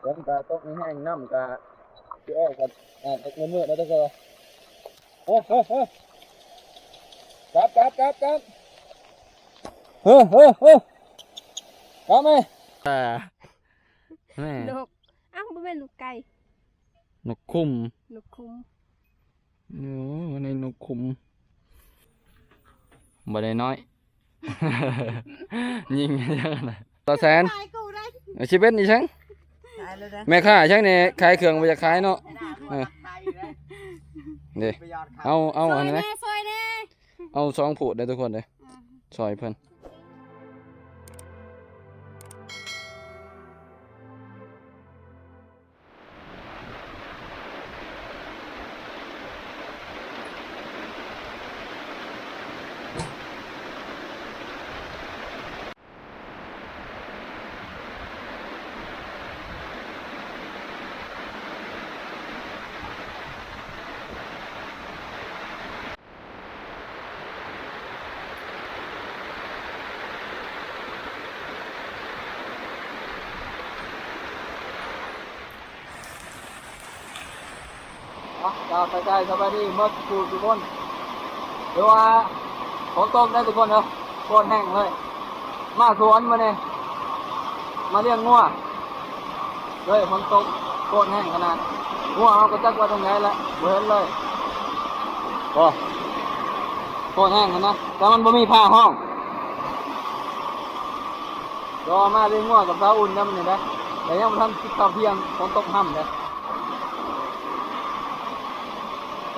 ຝົນກະຕົກແຮງ ນ້ຳກະຊິອອກ ກະອາດຕົກມືດໆ ເນາະ ທຸກຄົນ. ເອີ ເອີ ເອີ ກັບ ກັບ ກັບ ກັບ ເອີ ເອີ ເອີ ກັບແມ່. ເອີ ແມ່ ນົກ ອ້າວ ບໍ່ແມ່ນນົກໄກ່ ນົກຂຸມ ນົກຂຸມ. ໂອ້ ໃນນົກຂຸມ ບໍ່ໄດ້ນ້ອຍ ຍິງຫຍັງນະ ຕໍ່ແສນ. ຂາຍກູໄດ້ ຊິເປັນອີ່ຫຍັງ ຂາຍແລ້ວເດີ. ແມ່ຄ້າຫຍັງນີ້ ຂາຍເຄື່ອງບໍ່ຢາກຂາຍເນາະ. ເອີ ເດ້ ເອົາ ເອົາອັນນັ້ນ ຊ່ອຍແດ່ ຊ່ອຍແດ່ ເອົາສອງພູດເດີທຸກຄົນເດີ ອືມ ຊ່ອຍເພິ່ນ. ອ່ະ ກະທັກທາຍສະບາຍດີໝົດທຸກຜູ້ທຸກຄົນ ຖືວ່າຝົນຕົກເດີທຸກຄົນເດີ ໂຄດແຮງເລີຍ ມາສວນມື້ນີ້ ມາລ້ຽງງົວ ເອີຍ ຝົນຕົກໂຄດແຮງຂະໜາດ ງົວເຮົາກະຈັກວ່າຈັ່ງໃດລະ ບໍ່ເຫັນເລີຍ ໂອ້ ໂຄດແຮງຫັ້ນນະ ແຕ່ມັນບໍ່ມີພາຮ້ອງ ລອມາລ້ຽງງົວກັບສາວອຸ່ນນຳນີ້ນະ ແຕ່ຍັງບໍ່ທັນກິນເຂົ້າທ່ຽງ ຝົນຕົກຮ່ຳເດ້.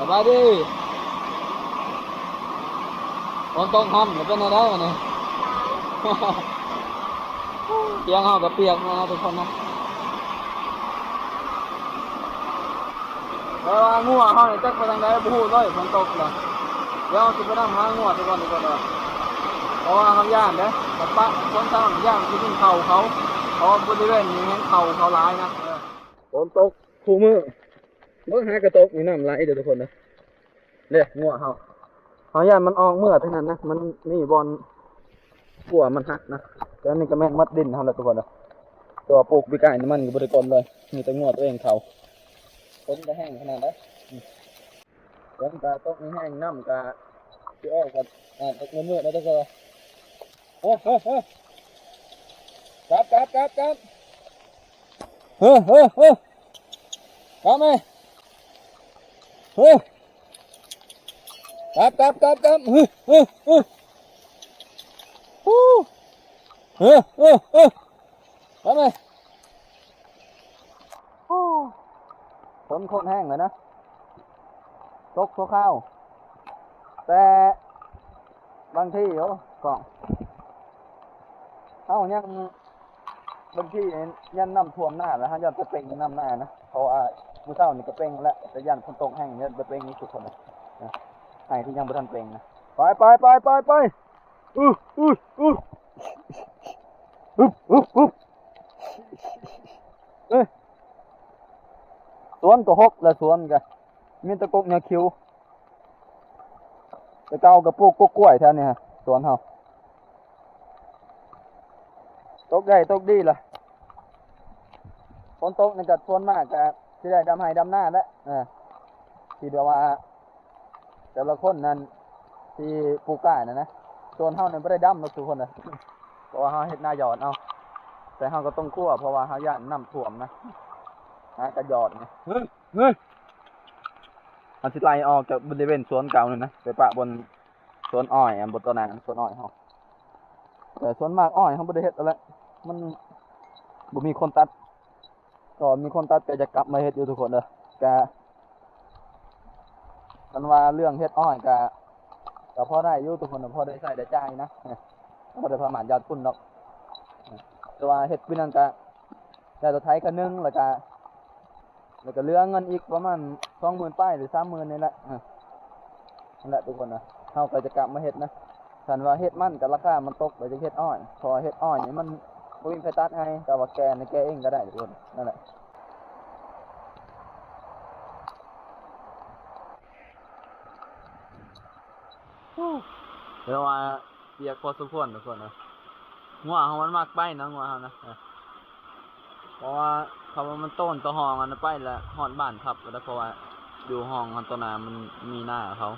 ສະບາຍດີ ຝົນຕົກຮ່ຳ ເປັນແນວໃດບາດນີ້? ທຽງເຮົາກະປຽກໝົດເນາະທຸກຄົນເນາະ ແຕ່ວ່າງົວເຮົານີ້ຈັກໄປທາງໃດບໍ່ຮູ້ເລີຍ ຝົນຕົກລະ ດຽວເຮົາຊິໄປນຳຫາງົວຊະກ່ອນທຸກຄົນເດີ ເພາະວ່າເຮົາຢ້ານເດ້ ກະປະຄົນທາງຢ້ານຊິກິນເຂົ້າເຂົາ ເພາະວ່າບໍລິເວນນີ້ແຮງເຂົ້າເຂົາຫຼາຍນະ ເອີ ຝົນຕົກ ຄູ່ມື້ ເບິ່ງຫາກະຕົກນີ້ ນ້ຳໄຫຼເດີທຸກຄົນເດີ ເດ້ ງົວເຮົາ ເຮົາຢ້ານມັນອອກເມືອທາງນັ້ນນະ ມັນມີບ່ອນຂົ້ວມັນຫັກນະ ແຕ່ອັນນີ້ກະແມ່ນໝົດດິນເຮົາແຫຼະທຸກຄົນເດີ ແຕ່ວ່າປູກປີກາຍນີ້ມັນກະບໍ່ໄດ້ກົນເລີຍ ມີແຕ່ງົວໂຕເອງເຂົ້າ ຝົນກະແຮງຂະໜາດໃດ ອືມ ຝົນກະຕົກແຮງ ນ້ຳກະຊິອອກ ກະອາດຕົກມືດໆ ເນາະທຸກຄົນ. ເອີ ເອີ ເອີ ກັບ ກັບ ກັບ ກັບ ເອີ ເອີ ເອີ ກັບແມ່ ເອີ ກັບ ກັບ ກັບ ກັບ ເອີ ເອີ ເອີ ເອີ ເອີ ກັບແມ່. ໂອ້ ຝົນໂຄດແຮງເລີຍນະ ຕົກຊົ່ວຄາວ ແຕ່ບາງທີ ໂອ້ ກ້ອງ ເຮົາຍັງ ບາງທີຍັນນ້ຳຖ້ວມນາ ແລ້ວເຮົາຢ້ານໄປເປັ່ງນ້ຳນານະ ເພາະວ່າມື້ເຊົ້ານີ້ກະເປັ່ງແລ້ວ ແຕ່ຢ້ານຝົນຕົກແຮງ ຢ້ານໄປເປັ່ງທຸກຄົນນະ ໃຫ້ທີ່ຍັງບໍ່ທັນເປັ່ງນະ ໄປ ໄປ ໄປ ໄປ ອຶ ອຶ ອຶ ອຶບ ອຶບ ອຶບ ເອີຍ ສວນກະຮົກແລ້ວ ສວນກະມີແຕ່ກົກຫຍ້າຂິວ ແຕ່ເກົ່າກະປູກກົກກ້ວຍແຖວນີ້ ສວນເຮົາ ຕົກໃຫຍ່ຕົກດີລະ ຝົນຕົກນີ້ກະສ່ວນມາກກະຊິໄດ້ດຳໄຮ່ດຳນາແຫຼະ ເອີ ທີ່ແບບວ່າ ແຕ່ລະຄົນນັ້ນທີ່ປູກກ້ານັ້ນນະ ສ່ວນເຮົານີ້ບໍ່ໄດ້ດຳດອກທຸກຄົນເດີ ເພາະວ່າເຮົາເຮັດນາຢອດເອົາ ແຕ່ເຮົາກະຕ້ອງຄົວ ເພາະວ່າເຮົາຢ້ານນ້ຳຖ້ວມນະ ຫາກະຢອດນີ້ ເຮີ້ຍ ເຮີ້ຍ ເຮົາຊິໄລ່ອອກຈາກບໍລິເວນສວນເກົ່ານີ້ນະ ໄປປະບ່ອນສວນອ້ອຍ ອັນ ບໍ່ ຕໍ່ໜ້າສວນອ້ອຍເຮົາ ແຕ່ສ່ວນມາກອ້ອຍເຮົາບໍ່ໄດ້ເຮັດແລ້ວແຫຼະ ມັນບໍ່ມີຄົນຕັດ ກໍມີຄົນຕັດ ກໍຢາກກັບມາເຮັດຢູ່ທຸກຄົນເດີ ກະ ຄັນວ່າເລື່ອງເຮັດອ້ອຍກະ ກະພໍໄດ້ຢູ່ທຸກຄົນ ພໍໄດ້ໃຊ້ໄດ້ຈ່າຍນະ ບໍ່ໄດ້ປະມາດຢາດຝຸ່ນດອກ ແຕ່ວ່າເຮັດປີນັ້ນກະໄດ້ລົດໄຖຄັນໜຶ່ງ ແລ້ວກະ ແລ້ວກະເຫຼືອເງິນອີກປະມານສອງໝື່ນປາຍ ຫຼື ສາມໝື່ນນີ້ແຫຼະ ເອີ ນັ້ນແຫຼະທຸກຄົນນະ ເຮົາກະຈະກັບມາເຮັດນະ ຄັນວ່າເຮັດມັນກະລາຄາມັນຕົກ ແລ້ວຈະເຮັດອ້ອຍ ເພາະວ່າເຮັດອ້ອຍນີ້ມັນບໍ່ມີໃຜຕັດໃຫ້ ແຕ່ວ່າແກ່ນີ້ແກ່ເອງກະໄດ້ທຸກຄົນ ນັ້ນແຫຼະ ແຕ່ວ່າປຽກພໍສົມຄວນທຸກຄົນເອີຍ ງົວເຮົາມັນມັກໄປເນາະ ງົວເຮົານະ ເອີ. ເພາະວ່າຄຳວ່າມັນໂຕນຕໍ່ຫ້ອງອັນນັ້ນໄປແລ້ວຮອດບ້ານພັບກໍໄດ້ ເພາະວ່າຢູ່ຫ້ອງຫັ້ນຕໍ່ໜ້າມັນມີນາເຂົາ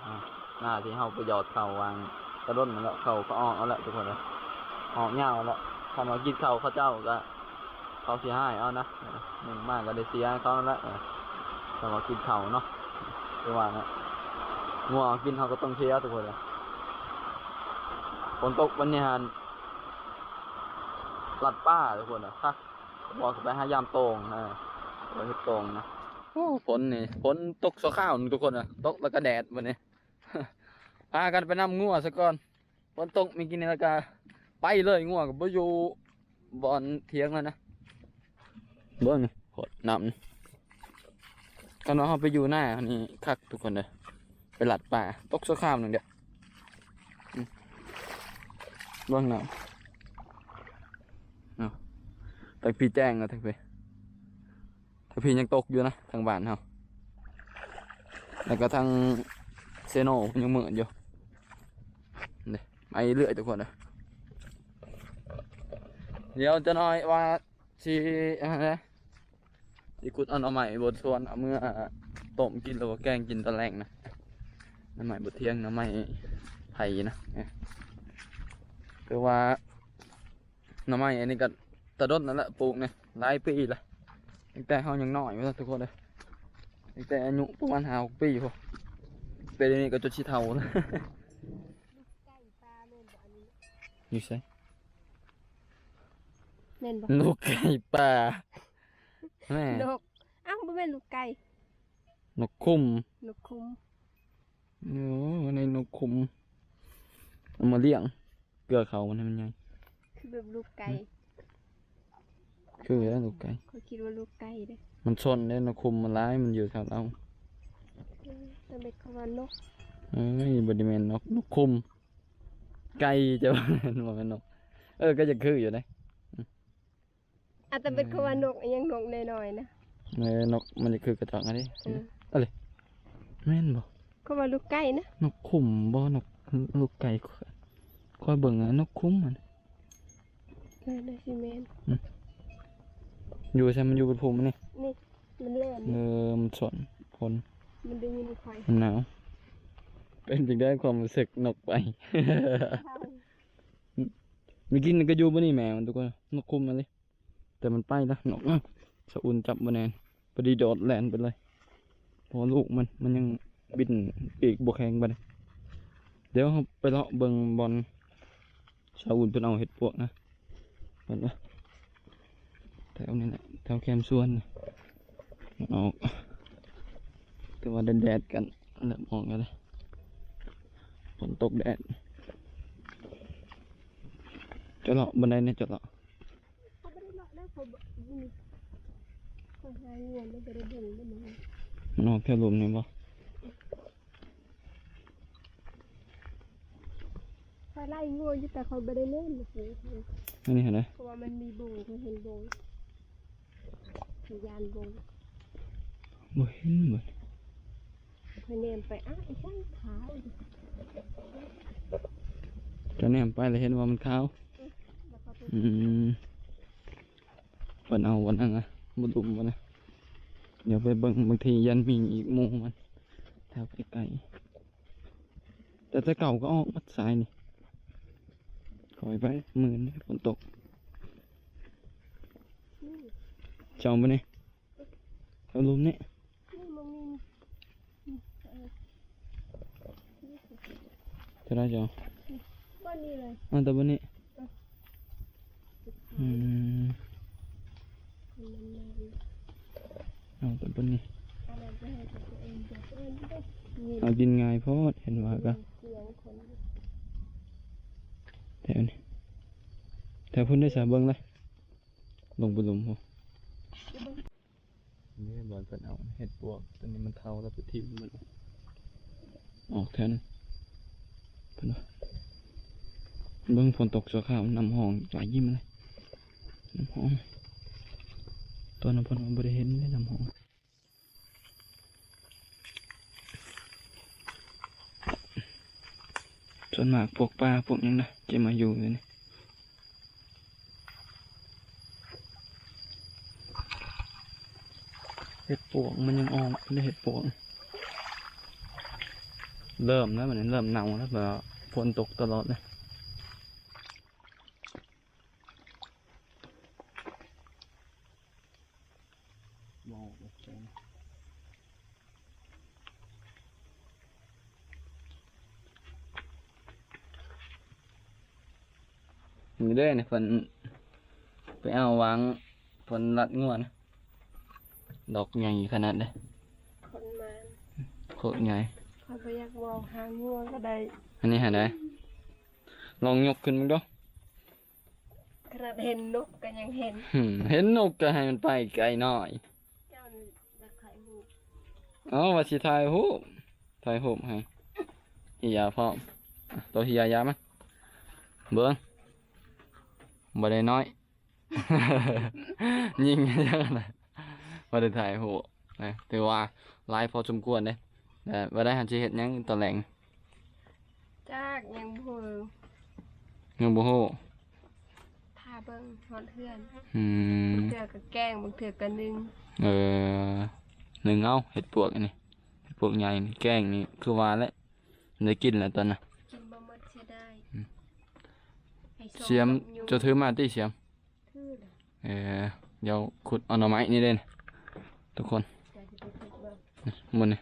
ນາທີ່ເຮົາໄປຢອດເຂົ້າຫວ່າງແຕ່ດົນນັ້ນແຫຼະ ເຂົ້າກໍອອກເອົາແຫຼະທຸກຄົນເອີຍ ອອກຍາວແລ້ວ. ຄັນວ່າກິນເຂົ້າເຂົາເຈົ້າກໍ ເຂົາຊິຮ້າຍເອົານະ ໜຶ່ງມາກໍໄດ້ເສຍໃຫ້ເຂົານັ້ນແຫຼະ ເອີ ຖ້າວ່າກິນເຂົ້າເນາະ ຄືວ່ານະ ງົວເຮົາກິນເຮົາກໍຕ້ອງເສຍທຸກຄົນເອີຍ. ຝົນຕົກວັນນີ້ຫັ້ນ ລັດປ່າທຸກຄົນເອີຍ ຄັກ ບໍ່ກໍໄປຫາຢາມໂຕ່ງ ເອີ ບໍ່ເຮັດໂຕ່ງນະ. ໂອ້ ຝົນນີ້ ຝົນຕົກຊົ່ວຄາວນີ້ທຸກຄົນເອີຍ ຕົກແລ້ວກໍແດດບັດນີ້ ພາກັນໄປນຳງົວຊະກ່ອນ. ຝົນຕົກມື້ກີ້ນີ້ແລ້ວກໍໄປເລີຍ ງົວກໍບໍ່ຢູ່ບ່ອນຖຽງແລ້ວນະ. ເບິ່ງນີ້ໂພດນ້ຳ ຄັນວ່າເຮົາໄປຢູ່ນານີ້ຄັກທຸກຄົນເດີ ໄປລັດປ່າ ຕົກຊົ່ວຄາວໜຶ່ງເດີ. ອືມ ເບິ່ງນ້ຳ ເອົາ ແຕ່ພີ້ແຈ້ງແລ້ວ ແຕ່ພີ້ ແຕ່ພີ້ຍັງຕົກຢູ່ນະ ທາງບ້ານເຮົາ ແລ້ວກໍທາງເຊໂນຍັງມືດຢູ່. ນີ້ ໄປເລື້ອຍທຸກຄົນເດີ ດຽວຈັກໜ້ອຍວ່າຊິ ອັນນັ້ນແຫຼະ ຊິຂຸດເອົາໜໍ່ໄມ້ບົນສວນ ເອົາເມືອຕົ້ມກິນ ຫຼືວ່າແກງກິນຕອນແລງນະ. ໜໍ່ໄມ້ບົນຖຽງ ໜໍ່ໄມ້ໄຜ່ນະ ຄືວ່າ ໜໍ່ໄມ້ອັນນີ້ກໍຕະດົນນັ້ນແຫຼະ ປູກນີ້ຫຼາຍປີລະ ຕັ້ງແຕ່ເຮົາຍັງນ້ອຍພຸ້ນທຸກຄົນເອີຍ ຕັ້ງແຕ່ອາຍຸປະມານຫ້າຫົກປີພຸ້ນ ປີນີ້ກໍຈົນຊິເຖົ້າລະ. ຢູ່ໃສ? ແມ່ນບໍ່? ນົກໄກ່ປ່າ ແມ່ ນົກ ອ້າວ ບໍ່ແມ່ນນົກໄກ່ ນົກຂຸມ ນົກຂຸມ. ໂອ້ ໃນນົກຂຸມ ເອົາມາລ້ຽງ ເກືອເຂົາມັນໃຫ້ມັນໃຫຍ່ ຄືແບບລູກໄກ່ ຄືແລ້ວລູກໄກ່ ຂ້ອຍຄິດວ່າລູກໄກ່ເດ້ ມັນຊົນເດ້ ນົກຂຸມມັນຫຼາຍ ມັນຢູ່ແຖວເຮົາ ເອີ ແຕ່ເປັນຄຳວ່ານົກ ເອີຍ ບໍ່ໄດ້ແມ່ນນົກ ນົກຂຸມ ໄກ່ຈະວ່າແມ່ນ ບໍ່ແມ່ນນົກ ເອີ ກໍຈະຄືຢູ່ເດ້. ອາດຈະເປັນ ເອີ ຄຳວ່ານົກອີ່ຫຍັງ ນົກນ້ອຍໆນະ ເອີ ນົກມັນຈະຄືກະຈອກຫັ້ນເດ້ ເອີ ເອົາເລີຍ ແມ່ນບໍ່? ຄຳວ່າລູກໄກ່ນະ ນົກຂຸມບໍ່? ນົກ ລູກໄກ່ ຂ້ອຍເບິ່ງອະ ນົກຂຸມຫັ້ນ ເອີ ໜ້າຊິແມ່ນ ອືມ ຢູ່ໃສ? ມັນຢູ່ບົນພູມນີ້ ນີ້ ມັນແລ່ນ ເອີ ມັນສວນຄົນ ມັນໄດ້ຍິນຂ້ອຍ ມັນໜາວ ເປັນຈັ່ງໃດຄວາມຮູ້ສຶກນົກໄປ? ເມື່ອກີ້ນີ້ກໍຢູ່ບ່ອນນີ້ແມ່ມັນ ທຸກຄົນ ນົກຂຸມນັ້ນເດ້ ແຕ່ມັນໄປລະ ນົກ ສາອຸ່ນຈັບບໍ່ແໜ້ນ ພໍດີໂດດແລ່ນໄປເລີຍ ເພາະວ່າລູກມັນ ມັນຍັງບິນປີກບໍ່ແຂງປານໃດ. ດຽວເຮົາໄປເລາະເບິ່ງບ່ອນສາອຸ່ນເພິ່ນເອົາເຫັດປວກນະ ເພິ່ນວ່າແຖວນີ້ແຫຼະ ແຖວແຄມສວນນີ້ ມັນອອກ ແຕ່ວ່າແດດໆກັນ ເລີ່ມອອກແລ້ວເດ້ ຝົນຕົກແດດ ຈະເລາະບ່ອນໃດແດ່ ຈະເລາະ ຂ້ອຍບໍ່ໄດ້ເລາະນະ ຂ້ອຍບໍ່ ຂ້ອຍຫາງົວ ມັນບໍ່ໄດ້ເບິ່ງເດ້ ມັນອອກແຖວລຸ່ມນີ້ບໍ່? ຂ້ອຍໄລ່ງົວຢູ່ ແຕ່ຂ້ອຍບໍ່ໄດ້ເຫຼັ້ນ ອັນນີ້ຫັ້ນນະ ເພາະວ່າມັນມີໂບ ຂ້ອຍເຫັນໂບ ຂ້ອຍຢ້ານໂບ ບໍ່ເຫັນເບິດ. ຂ້ອຍແນມໄປ ອ້າ ອີຫຍັງຂາວ ເຈົ້າແນມໄປແລ້ວເຫັນວ່າມັນຂາວ ອືມ ແລ້ວເຂົາໄປ ອືມ ເພິ່ນເອົາອັນນັ້ນນະ ບໍ່ດຸມບໍ່ນະ ດຽວໄປເບິ່ງ ບາງທີຢ້ານມີອີກໝູ່ມັນແຖວໃກ້ໆ ແຕ່ແຕ່ເກົ່າກໍອອກໝົດສາຍນີ້ ຄ່ອຍໄປ ມື້ນີ້ຝົນຕົກ ເຈົ້າບໍ່ນີ້ ເອົາລຸ່ມນີ້ ນີ້ ມັນມີ ເອີ ເທົ່າໃດເຈົ້າ? ບ່ອນນີ້ເລີຍ ເອົາແຕ່ບ່ອນນີ້ ເອີ ອືມ ເອົາແຕ່ບ່ອນນີ້ ເອົາດິນງ່າຍໂພດ ເຫັນວ່າກໍ ແຖວນີ້ ແຖວພຸ້ນໄດ້ສາ ເບິ່ງເລີຍ ລົງໄປລຸ່ມພຸ້ນ. ນີ້ບ່ອນເພິ່ນເອົາເຫັດປວກ ຕົວນີ້ມັນເຖົ້າແລ້ວໄປຖິ້ມມັນ ອອກແຖວນັ້ນ ເພິ່ນວ່າ ເບິ່ງຝົນຕົກຊົ່ວຄາວ ນ້ຳຫ້ອງຫຼາຍຍິ້ມເລີຍ ນ້ຳຫ້ອງ ຕອນນັ້ນເພິ່ນວ່າບໍ່ໄດ້ເຫັນເດ້ ນ້ຳຫ້ອງ ສ່ວນມາກພວກປາພວກຫຍັງນະ ຈະມາຢູ່ຢູ່ນີ້. ເຫັດປວກມັນຍັງອອກ ບໍ່ໄດ້ເຫັດປວກ ເລີ່ມແລ້ວ ມັນເລີ່ມເນົ່າແລ້ວ ແບບວ່າຝົນຕົກຕະຫຼອດເລີຍ. ນີ້ເດ້ ນີ້ເພິ່ນໄປເອົາຫວ່າງ ເພິ່ນລັດງົວນະ ດອກໃຫຍ່ຂະໜາດເດ້ ຄົນມານ ໂຄດໃຫຍ່ ຂ້ອຍບໍ່ຢາກເວົ້າ ຫາງົວກໍໄດ້ ອັນນີ້ຫາໄດ້ ລອງຍົກຂຶ້ນເບິ່ງດູ. ຂະໜາດເຫັນນົກກໍຍັງເຫັນ ຫືມ ເຫັນນົກກໍໃຫ້ມັນໄປໄກໜ້ອຍ ເຈົ້ານີ້ຢາກຖ່າຍຮູບ ເອົາ ວ່າຊິຖ່າຍຮູບ ຖ່າຍຮູບໃຫ້ ເຮຍພ້ອມ ໂຕເຮຍ ຢາມາ ເບິ່ງ ບໍ່ໄດ້ນ້ອຍ ຍິງ ບໍ່ໄດ້ຖ່າຍຮູບ ນະ ຖືວ່າຫຼາຍພໍສົມຄວນເດ້ ແຕ່ວ່າໄດ້ ເຮົາຊິເຮັດຫຍັງຕອນແລງ? ຈັກ ຍັງບໍ່ຮູ້ ຍັງບໍ່ຮູ້ ຖ້າເບິ່ງຮອດເຮືອນ ອືມ ບາງເທື່ອກໍແກງ ບາງເທື່ອກໍໜຶ້ງ ເອີ ໜຶ້ງເອົາ ເຫັດປວກອັນນີ້ ເຫັດປວກໃຫຍ່ນີ້ ແກງນີ້ຄືວ່າແຫຼະ ໄດ້ກິນແລ້ວຕອນນະ ກິນບໍ່ໝົດເສຍດາຍ ອືມ ໃຫ້ ສຽມ ເຈົ້າຖືມາຕິ ສຽມ ເອີ ດຽວຂຸດເອົາໜໍ່ໄມ້ນີ້ເດ້ ທຸກຄົນ ມື້ນີ້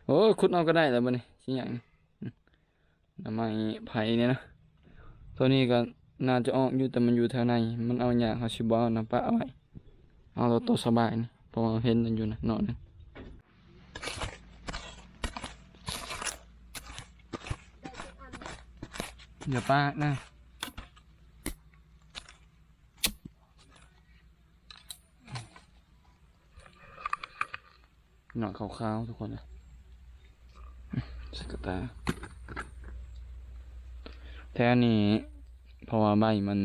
ໂອ້ຍ ຂຸດເອົາກໍໄດ້ແລ້ວມື້ນີ້ ຊິຫຍັງ ໜໍ່ໄມ້ໄຜ່ນີ້ນະ ໂຕນີ້ກໍໜ້າຈະອອກຢູ່ ແຕ່ມັນຢູ່ແຖວໃນ ມັນເອົາຍາກ ເຮົາຊິບໍ່ເອົານະ ປະໄວ້ ເອົາໂຕສະບາຍນີ້ ເພາະວ່າເຫັນມັນຢູ່ນະ ເນາະ ຢ່າປາກນະ ເນາະ ຂາວໆ ທຸກຄົນເອີຍ ສະກະຕາ ແຖວນີ້ ເພາະວ່າໃບມັນ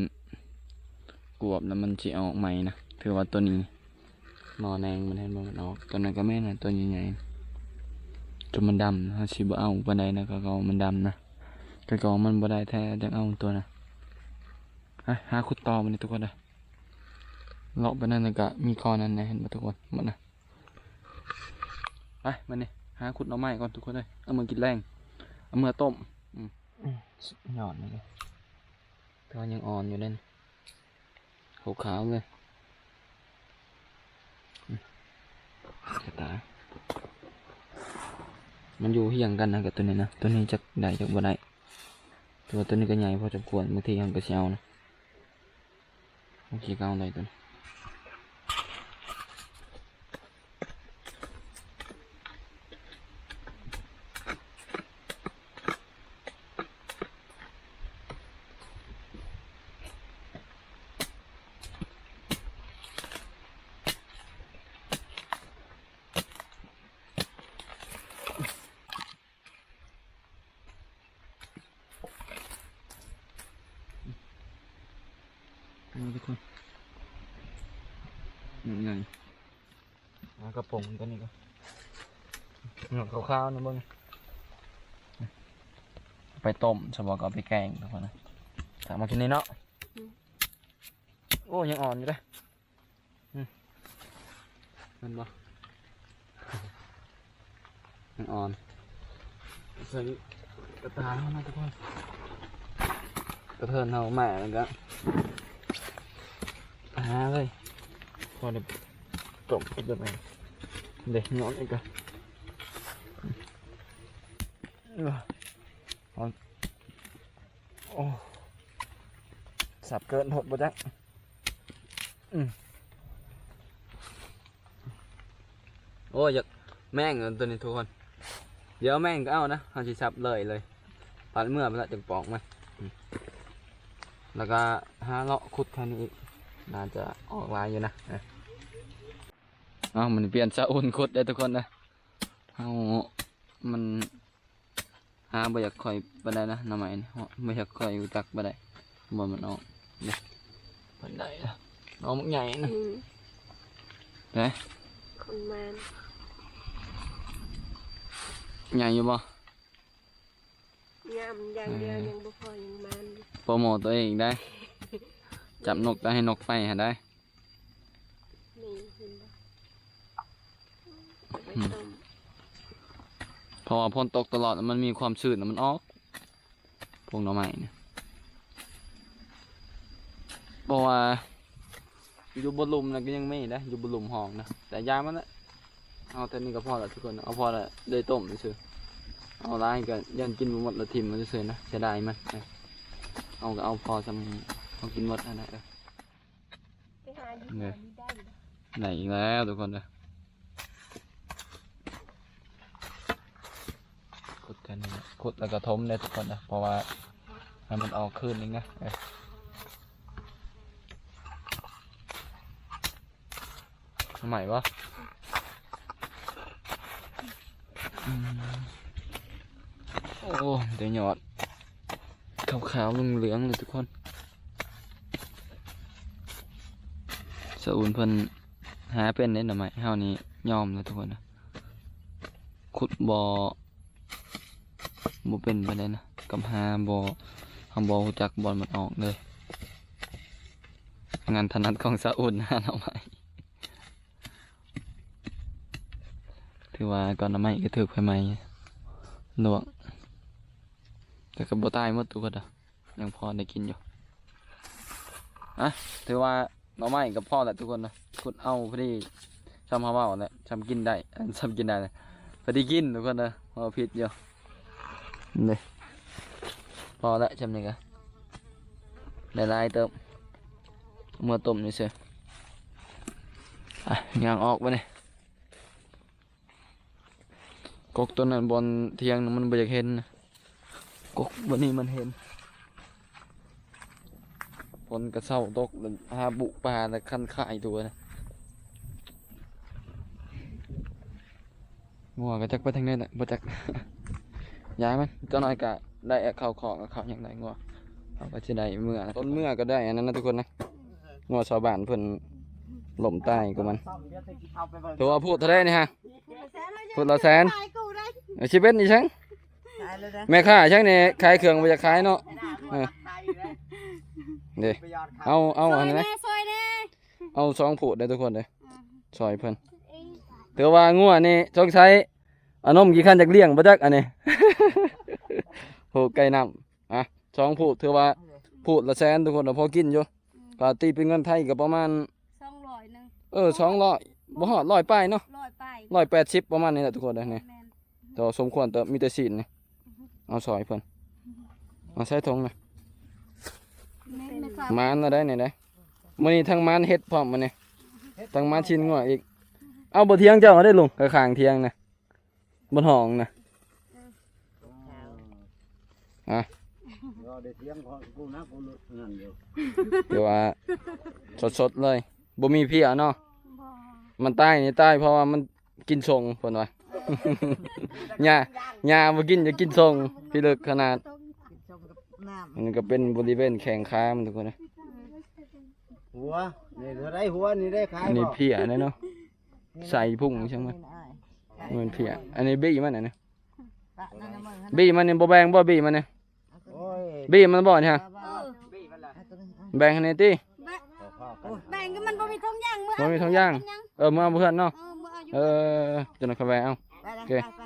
ກວບແລ້ວມັນຊິອອກໃໝ່ນະ ຖືວ່າໂຕນີ້ ໜໍ່ແໜງມັນ ເຫັນບໍ່ ມັນອອກ ໂຕນັ້ນກໍແມ່ນນະ ໂຕໃຫຍ່ໆ ຈົນມັນດຳ ເຮົາຊິບໍ່ເອົາປານໃດນະ ກໍເອົາມັນດຳນະ ກໍເອົາມັນບໍ່ໄດ້ແທ້ ຈັ່ງເອົາໂຕນະ ຫາ ຫາຂຸດຕໍ່ບັດນີ້ທຸກຄົນເດີ ເລາະໄປນັ້ນ ແລ້ວກໍມີກ້ອນນັ້ນນະ ເຫັນບໍ່ທຸກຄົນ ໝົດນະ ໄປ ບັດນີ້ ຫາຂຸດໜໍ່ໄມ້ກ່ອນທຸກຄົນເອີຍ ເອົາມາກິນແລງ ເອົາມາຕົ້ມ ອືມ ສຸດຍອດເລີຍ ແຕ່ວ່າຍັງອ່ອນຢູ່ເດ້ ຂາວໆ ເລີຍ ອືມ ກະຕາ ມັນຢູ່ຮຽງກັນນະ ກັບໂຕນີ້ນະ ໂຕນີ້ຈັກໄດ້ຈັກບໍ່ໄດ້ ແຕ່ວ່າໂຕນີ້ກໍໃຫຍ່ພໍສົມຄວນ ບາງທີເຮົາກໍຊິເອົານະ ໂອເຄ ກໍເອົາໄດ້ຕົວນີ້ ນີ້ທຸກຄົນ ນີ້ໄງ ເອົາກະປົງຕົວນີ້ກ່ອນ ຫຍ້ອນຂາວໆ ນະເບິ່ງ ໄປຕົ້ມ ສະບໍ່ກໍເອົາໄປແກງ ທຸກຄົນນະ ຕາມມາກິນນີ້ເນາະ ອືມ ໂອ້ ຍັງອ່ອນຢູ່ເດ້. ອືມ ແມ່ນບໍ່? ມັນອ່ອນ ໃສ່ກະຕ່າເຮົານະທຸກຄົນ ກະເທີນເຮົາມາແລ້ວກະຫາເລີຍ ພໍໄດ້ຕົ້ມກິນແບບນີ້ ເດ້ ຍ້ອນອີກກະ ໂອ້ ສັບເກີນໂພດບໍ່ຈັກ. ອືມ ໂອ້ຍ ຢາກແມງຕົວນີ້ທຸກຄົນ ດຽວແມງກໍເອົານະ ເຮົາຊິສັບເລີຍເລີຍ ປັດເມືອໄປລະ ຈັ່ງປອກມາ ອືມ ແລ້ວກໍຫາເລາະຂຸດແຖວນີ້ອີກ ໜ້າຈະອອກຫຼາຍຢູ່ນະ ເອີ ເອົາ ມັນປ່ຽນຊາອຸ່ນຂຸດເດ້ທຸກຄົນເດີ ເຮົາ ມັນ ຫາບໍ່ຢາກຄ່ອຍປານໃດນະ ໜໍ່ໄມ້ນີ້ ບໍ່ຢາກຄ່ອຍຮູ້ຈັກປານໃດ ບໍ່ ມັນອອກເດ້ ປານໃດ ອອກບັກໃຫຍ່ນະ ອືມ ເດ້ ຄົນມານ ໃຫຍ່ຢູ່ບໍ່? ຍາມຢ່າງດຽວ ເອີ ຍັງບໍ່ພໍ ຍັງມານຢູ່ ໂປຣໂມດຕົວເອງໄດ້ ຈັບນົກ ຕ້ອງໃຫ້ນົກໄປຫັ້ນໄດ້ ນີ້ ເຫັນບໍ່? ອືມ ເພາະວ່າຝົນຕົກຕະຫຼອດ ມັນມີຄວາມຊື້ນ ມັນອອກ ພວກໜໍ່ໄມ້ນີ້ ເພາະວ່າຢູ່ບົນລຸ່ມນະກໍຍັງມີເດ້ ຢູ່ບົນລຸ່ມຫ້ອງນະ ແຕ່ຢ່າມັນແຫຼະ ເອົາແຕ່ນີ້ກໍພໍລະທຸກຄົນ ເອົາພໍລະໄດ້ຕົ້ມຊື່ໆ ເອົາຫຼາຍກໍຢ້ານກິນບໍ່ໝົດລະຖິ້ມມັນຊື່ໆນະ ເສຍດາຍມັນ ເອີ ເອົາກໍເອົາພໍສ່ຳເຮົາກິນໝົດຫັ້ນນະ ເອີ ໄປຫາຢູ່ ເອີ ແຖວນີ້ໄດ້ຢູ່ ໄດ້ອີກແລ້ວທຸກຄົນເດີ ຂຸດກັນນີ້ແຫຼະ ຂຸດແລ້ວກໍຖົມເດ້ທຸກຄົນເດີ ເພາະວ່າໃຫ້ມັນອອກຄືນອີກນະ ເອີ ໃໝ່ບໍ່? ອືມ ໂອ້ ໄດ້ຍອດຂາວໆເຫຼືອງໆເລີຍທຸກຄົນ ສາອຸ່ນເພິ່ນຫາເປັນເດ້ໜໍ່ໄມ້ ເຮົານີ້ຍອມແລ້ວທຸກຄົນນະ ຂຸດບໍ່ ບໍ່ເປັນປານໃດນະ ກັບຫາບໍ່ ເຮົາບໍ່ຮູ້ຈັກບ່ອນມັນອອກເລີຍ ງານຖະໜັດຂອງສາອຸ່ນຫາໜໍ່ໄມ້ ຖືວ່າກ່ອນໜໍ່ໄມ້ກໍຖືກໄຟໄໝ້ລວກ ແຕ່ກໍບໍ່ຕາຍໝົດທຸກຄົນເດີ ຍັງພໍໄດ້ກິນຢູ່ ອະ ຖືວ່າໜໍ່ໄມ້ກໍພໍແລ້ວທຸກຄົນເດີ ຂຸດເອົາພໍດີ ຊ່ຳເຮົາເວົ້າແຫຼະ ຊ່ຳກິນໄດ້ ອັນ ຊ່ຳກິນໄດ້ ພໍດີກິນທຸກຄົນເດີ ເວົ້າຜິດຢູ່ ນີ້ ພໍແລ້ວ ຊ່ຳນີ້ກໍໄດ້ຫຼາຍເຕີບ ເອົາເມືອຕົ້ມຊື່ໆ ອະ ຍ່າງອອກບາດນີ້ ກົກຕົວນັ້ນບ່ອນຖຽງນະ ມັນບໍ່ຢາກເຫັນນະ ກົກບາດນີ້ມັນເຫັນ ຝົນກະເຊົາຕົກ ແລ້ວຫາບຸປາ ແລ້ວຄັນຄາຍຕົວນະ ງົວກະຈັກໄປທາງໃດແຫຼະ ບໍ່ຈັກ ຢ່າມັນ ຈັກໜ້ອຍກະໄດ້ເຂົ້າຄອກ ເຂົ້າຫຍັງໄດ້ງົວ ເຮົາກະຊິໄດ້ເມືອ ຕົ້ນເມືອກະໄດ້ອັນນັ້ນນະທຸກຄົນນະ ງົວຊາວບ້ານເພິ່ນລົ້ມຕາຍກະມັນ ຖືວ່າພູດເທົ່າໃດນີ້ຮະ? ພຸດລະແສນ ເອີ ຊິເປັນອີ່ຫຍັງ ຂາຍແລ້ວເດ້ ແມ່ຄ້າຫຍັງນີ້ ຂາຍເຄື່ອງບໍ່ຢາກຂາຍເນາະ ເອີ ເດ້ ເອົາ ເອົາອັນນັ້ນນະ ຊ່ອຍແດ່ ຊ່ອຍແດ່ ເອົາສອງພູດເດີທຸກຄົນເດີ ອືມ ຊ່ອຍເພິ່ນ ຖືວ່າງົວນີ້ສົງໄສ ອານົມຂີ້ຄັນຢາກລ້ຽງບໍ່ຈັກອັນນີ້ ໂຫ ໄກ່ນ້ຳ ອ່ະ ສອງພູດ ຖືວ່າພູດລະແສນທຸກຄົນ ພໍກິນຢູ່ ອືມ ກໍຕີເປັນເງິນໄທກໍປະມານ ສອງຮ້ອຍໜຶ່ງ ເອີ ສອງຮ້ອຍ ບໍ່ຮອດ ຮ້ອຍປາຍເນາະ ຮ້ອຍປາຍ ຮ້ອຍແປດສິບ ປະມານນີ້ແຫຼະທຸກຄົນເດີ ນີ້ ແມ່ນ ແຕ່ວ່າສົມຄວນ ແຕ່ມີແຕ່ຊີ້ນນີ້ ເອົາຊ່ອຍເພິ່ນ ເອົາໃສ່ຖົງນະ ແມ່ນ ໝານລະໄດ໋ນີ້ໄດ໋ ມື້ນີ້ທັງໝານເຫັດພ້ອມມື້ນີ້ ທັງໝານຊີ້ນງົວອີກ ເອົາບໍ່ຖຽງເຈົ້າເດ້ລຸງ ຂ້າງໆຖຽງນະ ບ່ອນຫ້ອງນະ ຮະ ເອີ ເວົ້າໄດ້ຖຽງ ເພາະກູນະ ກູນັ້ນຢູ່ ແຕ່ວ່າສົດໆເລີຍ ບໍ່ມີເພຍເນາະ ບໍ່ ມັນຕາຍນີ້ຕາຍເພາະວ່າມັນກິນສົ້ງ ເພິ່ນວ່າ ຫຍ້າ ຫຍ້າບໍ່ກິນ ຢາກກິນສົ້ງ ພິລຶກຂະໜາດ ອັນນີ້ກໍເປັນບໍລິເວນແຂ້ງຂາມັນທຸກຄົນເດີ ຫົວ ນີ້ເທົ່າໃດຫົວນີ້ໄດ້ຂາຍ ອັນນີ້ເພຍເດ້ເນາະ ໃສ່ພຸ້ງຈັ່ງມັນ ແມ່ນເພຍ ອັນນີ້ບີມັນ ອັນນີ້ ບີມັນນີ້ບໍ່ແບ່ງບໍ່ ບີມັນນີ້ ໂອ້ຍ ບີມັນບໍ່ນີ້ຮະ ເອີ ແບ່ງໃຫ້ແດ່ຕິ ແບ່ງກໍມັນບໍ່ມີຖົງຢາງ ບໍ່ມີຖົງຢາງ ເອີ ເມືອເອົາເພື່ອນເນາະ ເອີ ເມືອເອົາຢູ່ ເອີ ຈັ່ງນັ້ນຄ່ອຍແບ່ງເອົາ ໂອເຄ ໄປ